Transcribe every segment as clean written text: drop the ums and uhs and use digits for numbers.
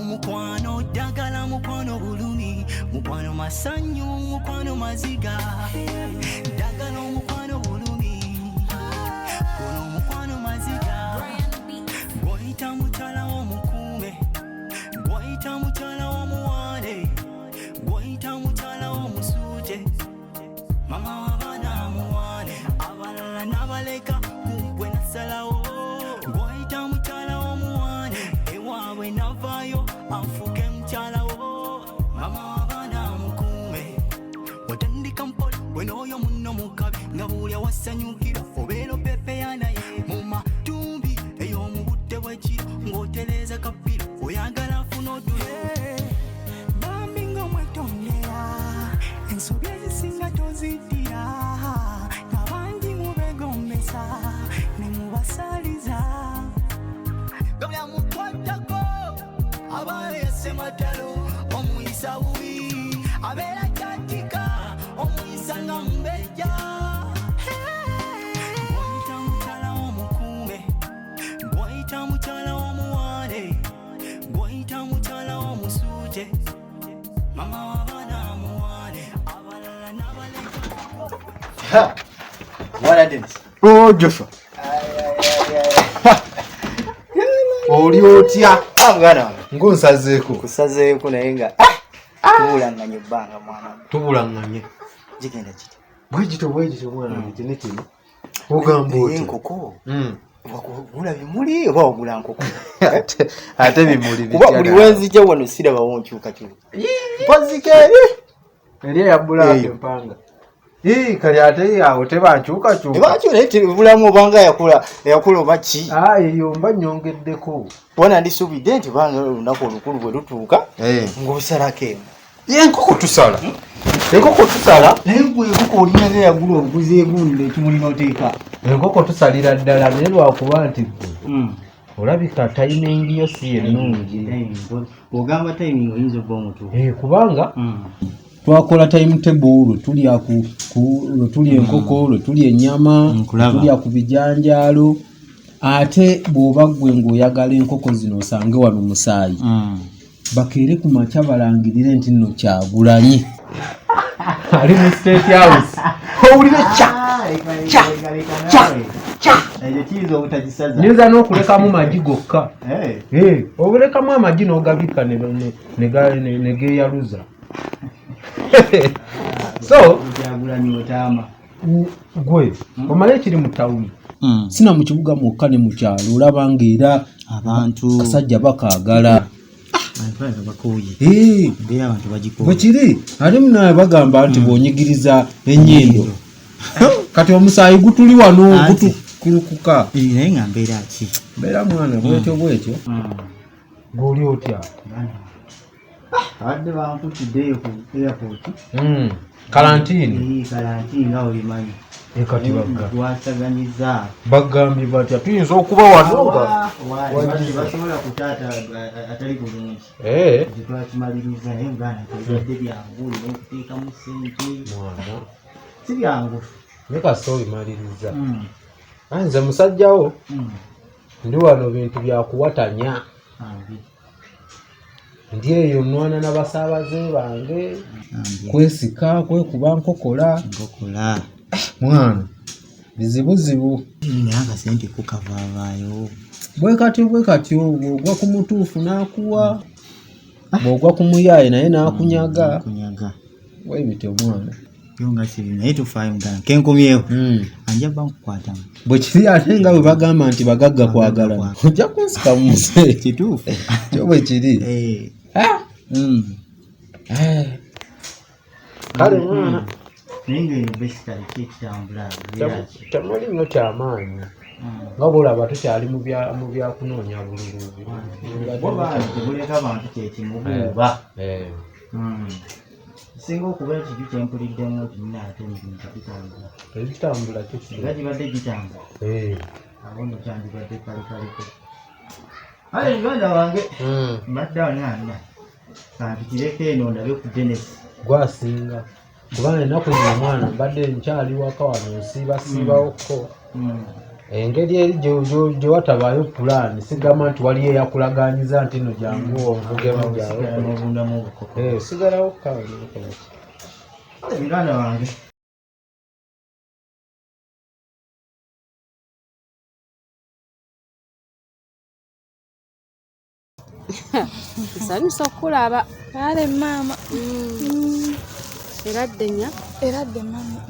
Omukwano ddagala, mukwano bulumi, mukwano masanyu, mukwano maziga. Ddagala, omukwano bulumi, guno omukwano maziga. Gw'oyita mukyala w'omukuume, gw'oyita mukyala w'omuwaale, gw'oyita mukyala w'omusuuje, mama w'abaana amuwaane, abalala n'abaleka, gwe nasalawo. Gw'oyita mukyala w'omuwaane, ewaabwe navaayo afuuke mukyalawo, mama w'abaana amukuume. Watandika mpola gwe n'oyo munno mukabi, nga buli awasanyukira obeera opepeya naye mu matumbi ey'omu budde bw'ekiro, ng'otereeza kapiro oyagala afuna otulo. Bambi ng'omwetondera ensobi ezisinga toziddira, ng'abangi mubegombesa ne mubasaliza, nga buli amukwatako aba yasematalo, omuyisa bubi, abeera kyatika, omuyisa nga mbejja. Gw'oyita mukyala w'omukuume, gw'oyita mukyala w'omuwaale, gw'oyita mukyala w'omusuuje, mama w'abaana amuwaale, abalala n'abaleka. Mwana Dennis. Oh, Joshua. Oli otya? Ah, muganda wange. Ng'onsazeeko. Kusazeeko, naye nga tubulanganye ebbanga, mwana wange. Tubulanganye. Gigenda kiti? Bwegito bwegito, mwana wange, kino kino. Ogamba Naye otya? enkoko Mm. wagula bimuli oba wagula nkoko? Ate bimuli Kuba bitya buli nawe? wenzija wano sirabawo nkyukakyuka. Mpoziko eri. Eri eya black Eyo. empanga. Ii, kali ate awo tebankyukakyuka. Ebakyo naye tebulamu obanga yakula yakula oba ki? Ah, eyo mba nnyongeddeko. Wana ndisuubidde nti banga olunaku olukulu bwe lutuuka ng'osalako emu. Ye enkoko tusala. Enkoko tusala. Naye gwe enkoko olinaga eyagula obuguzi egundi ekimuli n'oteeka. Enkoko tusalira ddala, naye lwakuba nti gwe olabika timing yo si ennungi. Ogamba timing oyinza okuba omutuufu. Eh, kubanga twakola timetable lwe tulya lwe tulya enkoko, lwe tulya ennyama, Nkulaba. tulya ku bijanjaalo. Ate bw'oba ggwe ng'oyagala enkoko zino osange wano musaayi, bakeere ku makya balangirire nti nno Kyagulanyi ali mu State House, owulire kya kya kya kya. Ekyo kiyinza obutagisaza. Nyinza n'okulekamu magi gokka. Eh. Eh, obulekamu amagi n'ogabikka ne geeyaluza. So Kyagulanyi otaama. Gwe omale ekiri mu tawuni, sina mu kibuga mwokka, ne mu kyalo olaba ng'era Abantu kasajja bakaagala. Abantu bakooye. Eh, Embeera abantu bagikooye. Bwe kiri, ate munaye bagamba nti bw'onyigiriza ennyindo, kati omusaayi gutuli wano Anti. gutukulukuka. Eh, naye nga mbeera ki? Mbeera mwana bwetyo bwetyo. Gw'oli otya? Abadde bankutiddeeyo ku airport. Kalantini. Eh, kalantini nga obimanyi. Kati bagga Twasaganyiza. Bagambye batya? Tuyinza okuba wano nga wagize. Tebasobola kutaata atali bulungi. Eh, Ekyo twakimaliriza, naye muganda tebibadde byangu, olina okuteekamu ssente. Mwana. Si byangu. Naye kasita obimaliriza. Ah, nze musajjawo ndi wano bintu byakuwatanya. Ambi. Ndi eyo nwana n'abasaabaze bange. Ambi. Kwesika kwekuba nkokola. Nkokola. Mwana, bizibuzibu. Naye akasente ko kavaavaayo. Bwe katyo bwe katyo, bw'ogwa ku mutuufu n'akuwa, bw'ogwa ku muyaaye naye n'akunyaga. Kunyaga. Bwe bityo, mwana. Yo nga sibi, naye tofaayo muganda, kenkomyewo anja ba nkukwatamu. Bwe kiri, ate nga bwe bagamba nti bagagga kwagalana, ojja kunsika mu muse. Kituufu. Kyo bwe kiri. Eh. Ah! Eh. Kale mwana. Naye nga eyo basically ki ekitambula, mbeera ki? Temuli nnyo kyamaanyi, nga bwolaba tukyali mu byakunoonya bululu. Bo bantu tebuleka bantu kyekimu buuba. Eh. Singa okuba ekiju kyempuliddemu nti nina ate ebintu bitambula. Ebitambula kyo Singa gibadde gitambula, Eh. awo nno kyandibadde kalekaleko. Ale muganda wange, mbadde awo nana kampitireko eno ndabe ku Denis. Gwasinga, kubanga ennaku zino mwana mbadde nkyali waka wano nsiibasiibawokko. Engeri eri gye watabaayo pulaani, sigamba nti waliyo eyakulaganyiza nti no jangu onvugemu Sigala n'obundamu obukoko. Sigalawo Kale muganda wange. Nsanyusa okukulaba. Kale maama. Eradde nnya? Eradde maama.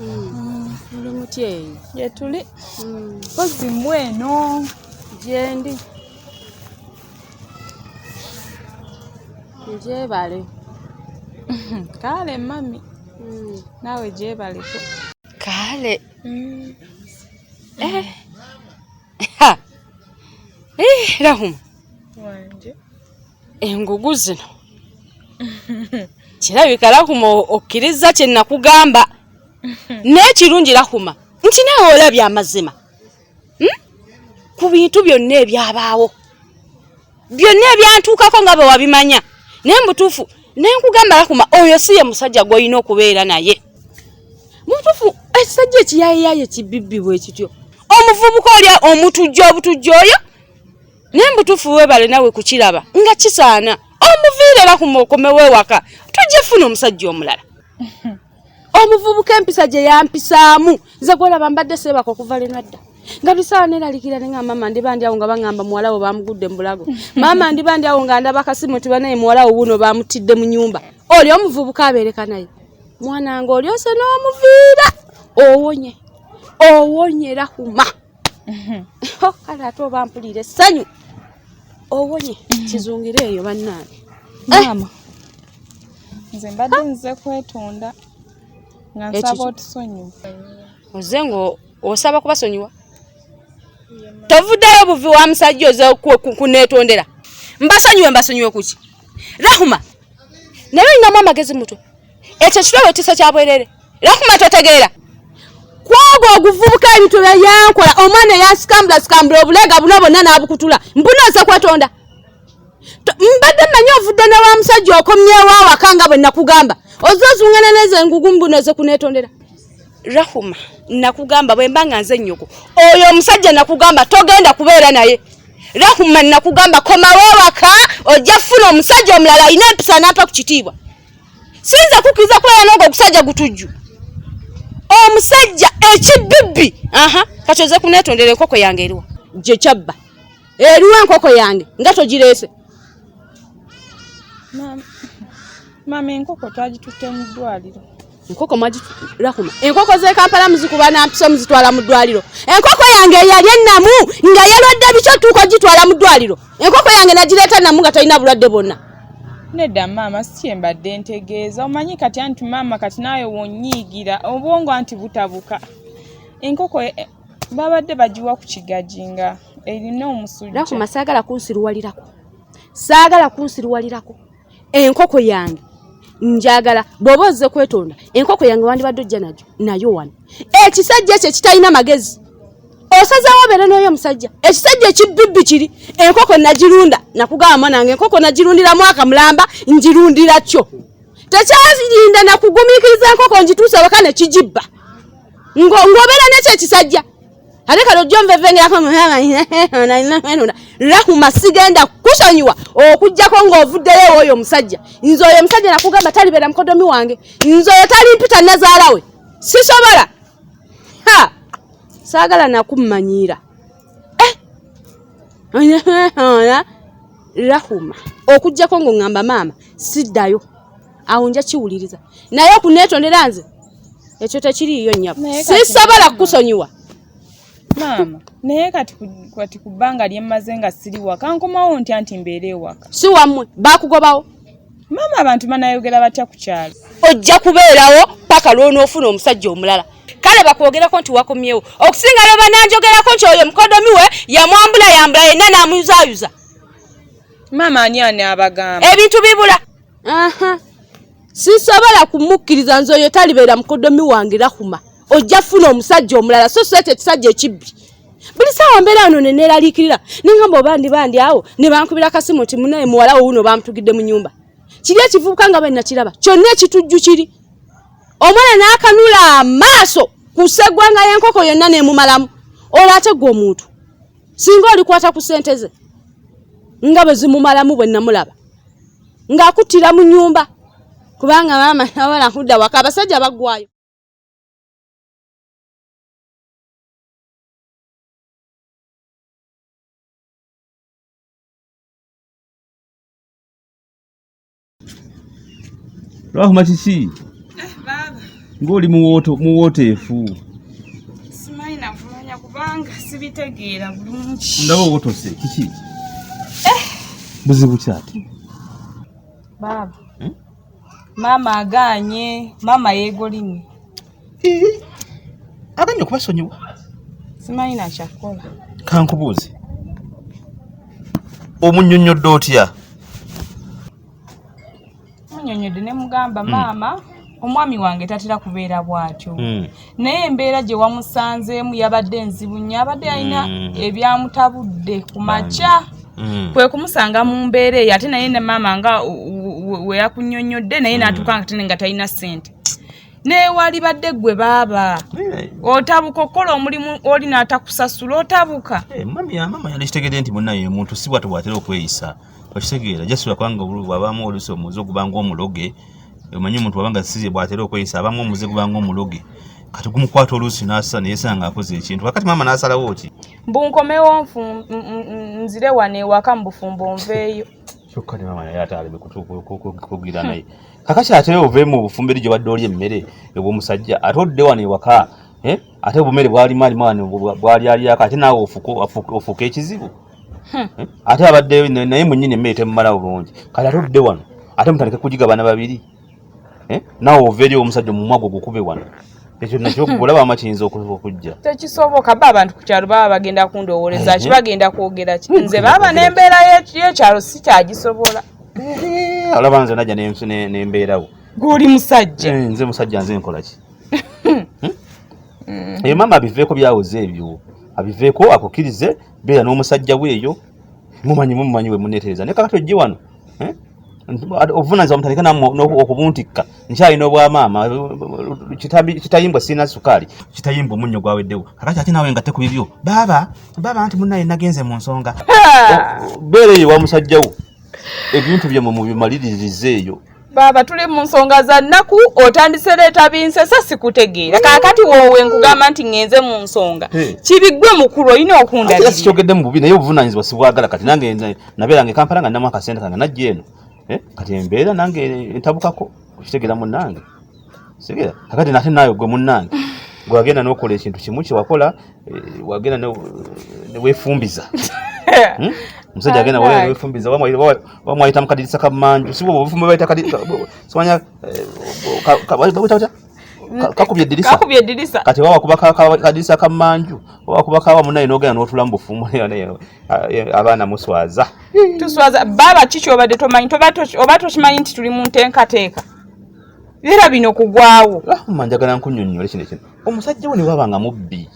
Muli mutya eyo? Gyetuli. Mpozi mmwe eno. Gyendi. Ngyebale. Kale mami. Naawe gyebaleko. Kale. Rahuma. Wanje. Engugu zino. Kirabika Rahuma okkiriza kye nakugamba. N'ekirungi Rahuma nti naawe olabye amazima. Ku bintu byonna ebyabaawo. Byonna ebyantuukako nga bwe wabimanya. Naye mu butuufu ne nkugamba Rahuma oyo si ye musajja gw'olina okubeera naye. Mu butuufu ekisajja ekiyaayeyaye kibibbi bwe kityo. Omuvubuka oli omutujju obutujju oyo. Naye mu butuufu weebale nawe kukiraba nga kisaana. Omuviire Rahuma okomewo ewaka tujje funa omusajja omulala. Omuvubuka empisa gye yampisaamu nze gwolaba mbadde seebaka okuva lino dda. Nga bisaawa neeralikira ne ngamba maama ndiba ndi awo nga baŋŋamba muwala wo baamugudde mu bulago. Maama ndiba ndi awo nga ndaba kasimu nti banaye muwala wo wuuno baamutidde mu nnyumba. Oli omuvubuka abeereka naye. Mwana wange olyose n'omuviira owonye. Owonye Rahuma. Kale ate oba mpulira essanyu. Owonye kizungire eyo bannange. Maama. Nze mbadde nze kwetonda nga nsaba otusonyiwe. Ozze ng'osaba kubasonyiwa? Tovuddeyo buvi wa musajja ozze kuneetondera. Mbasonyiwe mbasonyiwe kuki? Rahuma, naye olinamu amagezi mutwe. Ekyo ekirabo ekisa kya bwerere. Rahuma totegeera. Kwogwo oguvubuka ebintu bye yankola omwana eyansikambula sikambula obulega buno bwonna n'abukutula. Mbuna ozze kwetonda. Mbadde mmanyi ovudde ne wa musajja okomyewo awaka nga bwe nakugamba. Ozze ozungana n'ezo engugu mbuno ozze kuneetondera. Rahuma, nakugamba bwe mba nga nze nnyoko. Oyo omusajja nakugamba togenda kubeera naye. Rahuma nakugamba komawo ewaka ojja kufuna omusajja omulala alina empisa n'ampa ku kitiibwa. Siyinza kukkiriza kubeera n'ogwo ogusajja gutujju. Omusajja ekibibbi. Kati ozze kuneetondera enkoko yange eriwa? Gye kyabba. Eriwa enkoko yange nga togireese? Maama enkoko twagitutte mu ddwaliro. Enkoko Rahuma. Enkoko z'e Kampala muzikuba na mpiso muzitwala mu ddwaliro. Enkoko yange eyali ennamu nga yalwadde biki otuuka ogitwala mu ddwaliro. Enkoko yange nagireeta nnamu nga talina bulwadde bwonna. Nedda maama si kye mbadde ntegeeza. Omanyi kati anti maama kati naawe wonnyiigira obwongo anti butabuka. Enkoko babadde bagiwa ku kigaji nga erina omusujja. Rahuma saagala kunsiruwalirako. Saagala kunsiruwalirako. Enkoko yange njagala bw'oba ozze kwetonda enkoko yange wandibadde ojja nayo wano. Ekisajja ekyo ekitalina magezi osazeewo obeere n'oyo omusajja. Ekisajja ekibibbi kiri enkoko nagirunda nakugamba mwana wange enkoko nagirundira mwaka mulamba ngirundira kyo. Tekyalinda nakugumiikiriza enkoko ngituuse waka ne kigibba. Ng'obeera n'ekyo ekisajja. Ate kale ojja onvevengerako Rahuma sigenda kusonyiwa okuggyako ng'ovuddeyo oyo omusajja. Nze oyo omusajja nakugamba talibeera mukodomi wange. Nze oyo talimpita nnazaala we. Sisobola. Ha! Saagala nakummanyiira. Rahuma okuggyako ng'oŋŋamba maama siddayo. Awo nja kiwuliriza. Naye okuneetondera nze ekyo tekiriiyo nnyabo. Sisobola kukusonyiwa. Maama, naye kati ku bbanga lye mmaze nga siri waka nkomawo ntya nti mbeere ewaka? Si wammwe, baakugobawo. Maama abantu banayogera batya ku kyalo? Ojja kubeerawo paka lw'onoofuna omusajja omulala. Kale bakwogerako nti wakomyewo. Okusinga lwe bananjogerako nti oyo mukodomi we yamwambula yambula yenna n'amuyuzaayuza. Maama ani ani abagamba? Ebintu bibula. Sisobola kumukkiriza nze oyo talibeera mukodomi wange Rahuma. Ojja kufuna omusajja omulala so si ekyo ekisajja ekibbi. Buli ssaawa mbeera wano ne neeraliikirira. Ne ngamba oba ndiba ndi awo ne bankubira akasimu nti munnaye muwala wo wuuno baamutugidde mu nnyumba. Kiri ekivubuka nga bwe nakiraba kyonna ekitujju kiri. Omwana n'akanula amaaso ku sseggwanga y'enkoko yonna n'emumalamu. Olwo ate gwe omuntu singa olikwata ku ssente ze nga bwe zimumalamu bwe namulaba ng'akuttira mu nnyumba kubanga maama nawala kudda waka abasajja baggwayo. Rahuma kiki? Baaba. Ng'oli muwooteefu. Simanyi nakumanya kubanga sibitegeera bulungi. Ndaba owotose kiki? Buzibu ki ate? Baaba. Maama agaanye, maama yeegolimye. Aganye okubasonyiwa? Simanyi na kyakukola. Kankubuuze. Omunnyonnyodde otya? Munnyonnyodde ne mugamba maama omwami wange tatera kubeera bw'atyo. Naye embeera gye wamusanzeemu yabadde nzibu nnyo, abadde alina ebyamutabudde ku makya. Kwe kumusanga mu mbeera eyo ate naye ne maama nga we yakunnyonnyodde naye n'atuuka nga tene nga talina ssente. Neewalibadde ggwe baaba. Otabuka okukola omulimu oli n'atakusasula otabuka. Mama yandikitegedde nti munnaye omuntu si bw'atyo bw'atera okweyisa. Okitegeera jasula kubanga bw'abaamu oluusi omuze oguba ng'omuloge. Omanyi omuntu bw'aba nga si bw'atera okweyisa abamu omuze guba ng'omuloge. Kati gumukwata oluusi n'asa ne yeesanga ng'akoze ekintu. Kakati maama n'asalawo ki? Mbu nkomewo nzire wano ewaka mu bufumbo nveeyo. Kyokka ne maama naye ate aleme kugira naye. Kakati ate ove mu bufumbo eri gy'obadde olya emmere ew'omusajja ate odde wano ewaka ate obumere bwalimu alimu wano bwali alyako ate naawe ofuuke ekizibu. Ate abadde naye mwennyini emmere temumala bulungi. Kati ate odde wano ate mutandike kugigabana babiri. Naawe ove eri omusajja omumwa gwo gukube wano. Ekyo nakyo olaba ama kiyinza okujja. Tekisoboka ba abantu ku kyalo baba bagenda kundowooleza ki bagenda kwogera ki. Nze baaba n'embeera y'ekyalo sikyagisobola. Olaba nze najja n'embeerawo. Gw'oli musajja. Nze musajja nze nkola ki? Eyo maama abiveeko byawoze ebyo. Abiveeko akukkirize beera n'omusajja we eyo. Mumanyi we muneetereza. Naye kakati ojje wano. Obuvunaanyizibwa mutandike nammwe okubuntikka. Nkyalina obwamaama, kitayimbwa sirina sukaali, kitayimbwa omunnyo gwaweddewo. Kakati ate naawe ngatte ku bibyo. Baaba nti munnaye nagenze mu nsonga. Beera eyo wa musajja wo. Ebintu byammwe mubimaliririze eyo. Baaba tuli mu nsonga za nnaku, otandise leeta binsesa sikutegeera. Kaakati woowe nkugamba nti ŋŋenze mu nsonga. Kibi ggwe mukulu olina okundabirira. Ate sikyogedde mu bubi naye obuvunaanyizibwa sibwagala kati nange nabeeranga e Kampala nga nnamu akasente kange najja eno. Kati embeera nange ntabukako okitegeera munnange. Kitegeera? Kakati nate naawe ggwe munnange. Gwe wagenda n'okola ekintu kimu kye wakola, wagenda ne weefumbiza. Omusajja agenda weefumbiza, wamwayita mu kadirisa ka mmanju. Si bwe obufumbo bayita simanya, kakubye eddirisa. Kakubye eddirisa. Kati wawakuba kadirisa ka mmanju, wawakuba kawa munnaye n'ogenda n'otuula mu bufumbo, abaana muswaza. Tuswaza. Baaba ki ky'obadde tomanyi? Oba tokimanyi nti tuli mu nteekateeka? Era bino kugwawo. Rahuma njagala nkunnyonnyole kino ekintu. Omusajja we ne bw'aba nga mubbi.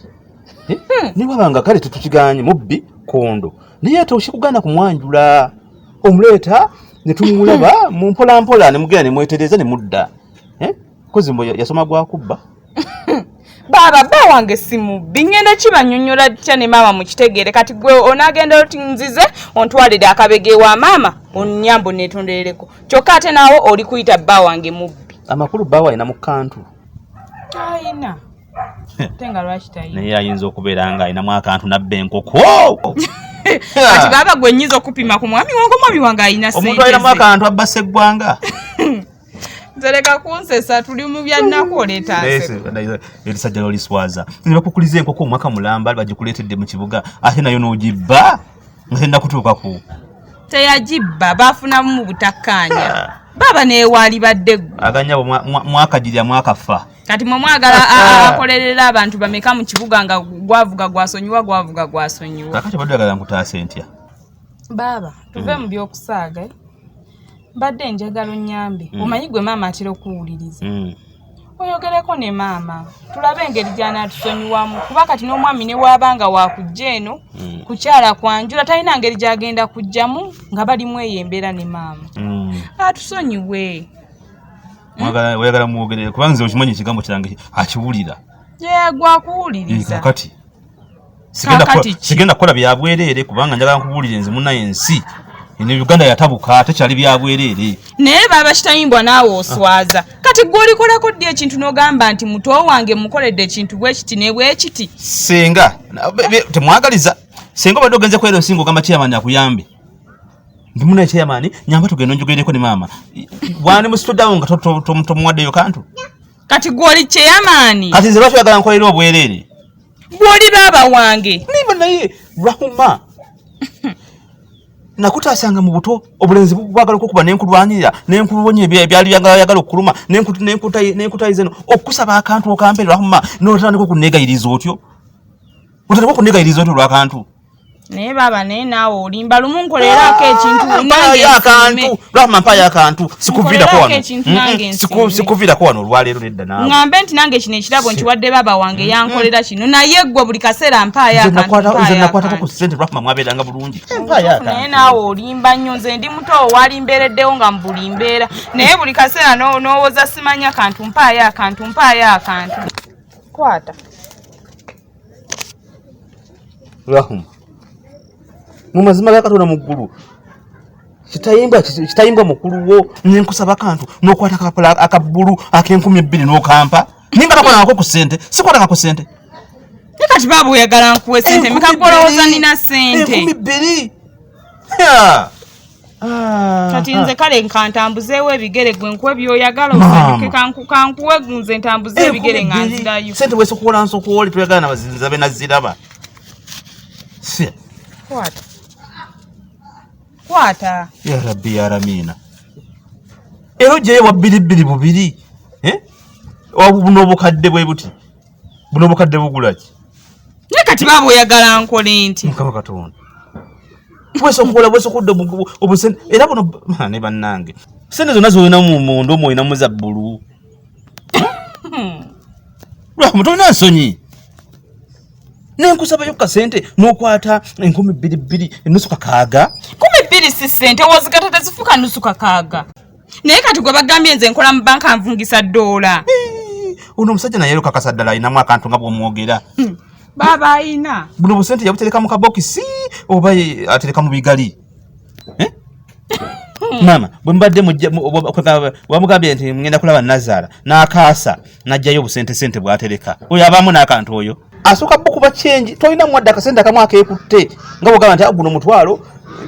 Ne bw'aba nga kale tetukiganye mubbi kondo. Naye ate okikugaana kumwanjula. Omuleeta ne tumulaba mu mpola mpola ne mugenda ne mwetereza ne mudda. Kozi mbu yasoma gwa kubba. Baaba bba wange si mubbi. Ngenda kibannyonnyola ttya ne maama mukitegeere. Kati gwe onaagenda oti nzize ontwalire akabege wa maama onnyambe onneetonderereko. Kyokka ate naawe oli kuyita bba wange mubbi. Amakulu bba we alina mu kantu. Alina. Ate nga lwaki talina? Naye ayinza okubeera nga alinamu akantu n'abba enkoko. Kati baaba gwe nnyinza okupima ku mwami wange, omwami wange alina ssente Omuntu alinamu ze. akantu abba sseggwanga. Nze leka kunsesa, tuli mu bya nnaku oleeta nseko. Erisajja loliswaza. Ne bakukuliza enkoko omwaka mulamba bagikuleetedde mu kibuga ate nayo n'ogibba nga tennakutuukako. Teyagibba, baafunamu mu butakkaanya. Baaba neewaalibadde ggwe. Aganyabo mwakagirya mwakafa. Kati mwe mwagala akolerera abantu bameka mu kibuga nga gwavuga gwasonyiwa, gwavuga gwasonyiwa. Kakati obadde oyagala nkutaase ntya? Baaba, tuve mu by'okusaaga. Mbadde njagala onnyambe. Omanyi gwe maama atera okuwuliriza. Oyogereko ne maama, tulabe engeri gy'anaatusonyiwamu. Kuba kati n'omwami ne bw'aba nga waakujja eno, kukyala kwanjula, talina ngeri gy'agenda kujjamu nga balimu eyo embeera ne maama. Atusonyiwe. Oyagala mwogerere, kubanga nze okimanyi ekigambo kyange akiwulira. Ye, gwakuwuliriza. Kakati. Sigenda kukola byabwereere kubanga njagala nkubuulire nze munnaye ensi eno Uganda yatabuka tekyali byabwereere. Naye baaba kitayimbwa naawe oswaza. Kati gwe olikolako ddi ekintu n'ogamba nti muto wange mukoledde ekintu bwe kiti ne bwe kiti? Senga temwagaliza. Senga obadde ogenze kwera osinga ogamba chairman akuyambe. Ndi munnaye chairman nyamba tugende onjogereko ne maama. Wani musituddawo nga tomuwaddeyo kantu. Kati gwe oli chairman. Kati nze lwaki oyagala nkolere obwereere? Gwe oli baaba wange. Niba naye Rahuma. Nakutaasanga mu buto obulenzi bwagala okukuba nenkulwanirira nenkuwonya ebyali byagala okukuluma nenkutayiza eno okusaba akantu okampe Rahuma n'otandika okuneegayiriza otyo. Otandika okuneegayiriza otyo olw'akantu. Naye baaba naye naawe olimba lumu nkolerako ekintu nange akantu Rahuma mpaayo akantu sikuviirako wano sikuviirako wano olwaleero nedda naawe ngambe nti nange kino ekirabo nkiwadde baaba wange yankolera kino naye ggwe buli kaseera mpaayo akantu nze nakwatako ku ssente Rahuma mwabeeranga bulungi mpaayo akantu naye naawe olimba nnyo nze ndi muto wali mbeereddewo nga mu buli mbeera naye buli kaseera n'owoza simanya kantu mpaayo akantu mpaayo akantu kwata Rahuma mu mazima ga Katonda mu ggulu kitayimbwa mukulu wo nenkusaba kantu n'okwata akapapula akabbulu ak'enkumi ebbiri n'okampa naye nga takolangako ku ssente sikwatanga ku ssente. Naye kati baaba oyagala nkuwe ssente meka gw'olowooza nina ssente 2000. Kati nze kale nkantambuzeewo ebigere gwe nkuwe by'oyagala osanyuke kankuwe nze ntambuze ebigere nga nzirayo. Ssente bwesokoola nsokoole toyagala na bazinza be naziraba. Kwata. Kwata. Ya Rabbi ya Ramina. Era ojjayo wa bbiri bbiri bubiri. Buno obukadde bwe buti. Buno obukadde bugula ki? Naye kati baaba oyagala nkole nti. Mukama Katonda. Bwesokoola bwesokudde obusente era buno ne bannange. Ssente zonna z'olina mu munda omwo olinamu za bbulu. Lwamu tolina nsonyi. Nenkusabayo kasente n'okwata 2000 ennusu kakaaga. 2000 si ssente wozigata tezifuuka nnusu kakaaga. Naye kati gwe bagambye nze nkola mu banka nvungisa ddoola. Ono omusajja naye kakasa ddala alinamu akantu nga bw'omwogera. Baaba ayina. Buno busente yabutereka mu kabokisi oba atereka mu bigali. Maama bwe mbadde wamugambye nti ngenda kulaba Nazaala n'akaasa n'aggyayo obusente sente bw'atereka. Oyo abaamu n'akantu oyo. Asooka bukuba change tolina mwadde akasente akamu akeekutte nga bw'ogamba nti guno mutwalo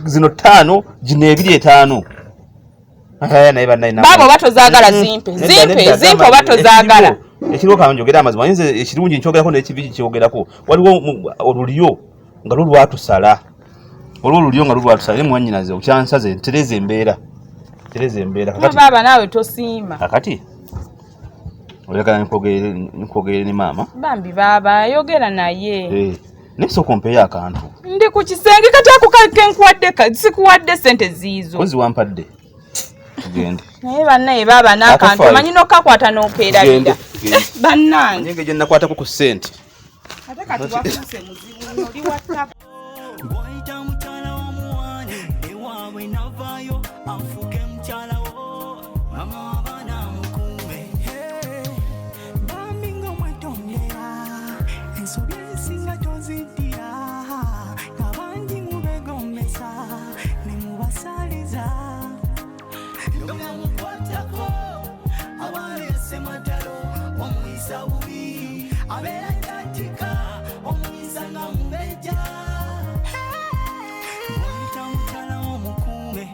zino 5 gino 2 5. Naye bannaye baaba oba tozaagala zimpe zimpe zimpe oba tozaagala. Ekiriwo kanjogera amazima nze ekirungi nkyogerako n'ekibi nkyogerako. Waliwo olulyo nga lwo lwatusala. Olwo olulyo nga lwo lwatusala naye mwannyinaze okyansaze ntereza embeera. Tereza embeera kakati. Baaba naawe tosiima. Kakati oyagala nkwogere ne maama? Bambi baaba ayogera naye. Naye sooka ompeeyo akantu. Ndi ku kisenge kati ako kenkuwadde sikuwadde ssente ziizo. Kozi wampadde. Tugende. Naye bannaye baaba n'akantu omanyi n'okakwata n'okeerabira. Bannange. Engeri gye nakwatako ku ssente. Ate kati wafuuse muzibu nnyo oli wa ttaka. Gwayita mukyala w'omuwaane ewaabwe navaayo afuuke mukyala wo mama w'abaana amukuume. Bambi ng'omwetondera ensobi ezisinga toziddira ng'abangi mubeegombesa ne mubasaliza. Nga mukwatako abaleese matalo omuyisa bubi abeera tatika omuyisa nga mubejja. Gwayita mukyala w'omukuume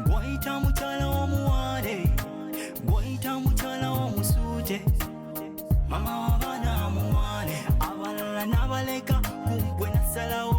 gwayita mukyala w'omuwaale gwayita mukyala w'omusuute mama w'abaana amuwaane abalala n'abaleka ku gwe nasalawo.